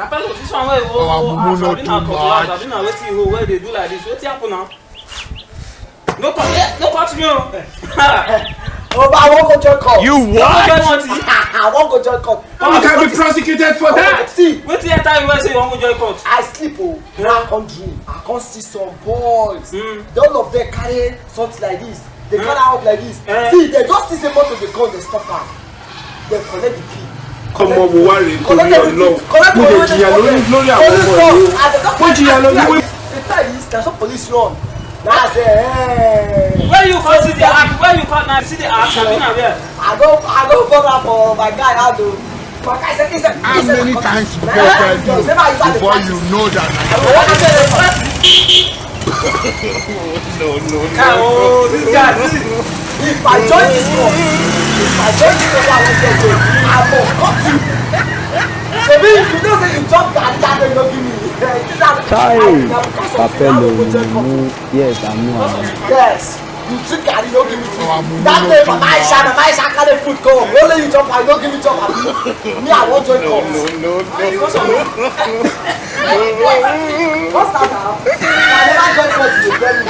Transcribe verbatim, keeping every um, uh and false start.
Apollo, this one wey you hold, Our hold mumu ass, no abi too na cutlass, much. Abi na wetin you hold wey dey do like this? Wetin happen now? No cut, eh, no cut me o. Oh, but I wan go join cult. You You what? get money? I wan go join cult. You can be prosecuted for that. See, Wetin enter you wey say you wan go join cult? I sleep o. When I come dream, I come see some boys. Mm. They all of them carry something like this. They carry out like this. Eh. See, they just see say motor dey come, they stop am. They collect the key. Ọmọ Buhari, Collect nítorí everything. Ọlọ́run. Collect Mo lè everything. Jìyà lórí, lórí àwọn Police ọmọ come. yìí o. As they come, Mo jìyà lórí wípé. They tell this, there's no police run. Now I say, hey. Where you come see the act? Where you come now see the act? Abi na where? I go, I go bother for my guy. How do? My guy say, he said, How many times you go tell you before you know that? No, no, Oh, this guy. See. If I join this one, if I join this one, I won't get it. I must cut you. Shebi, if you know say you jump that, that day, no give me. Chai, Apollo, you know, yes, I know. I know. Yes, you drink and you no give me tea. That day, Mama Aisha, Mama Aisha carry food come. Only you jump and you no give me chop. Abi? Me, I wan join cult. No, no, no. What's that now? I never join cult, you tell me.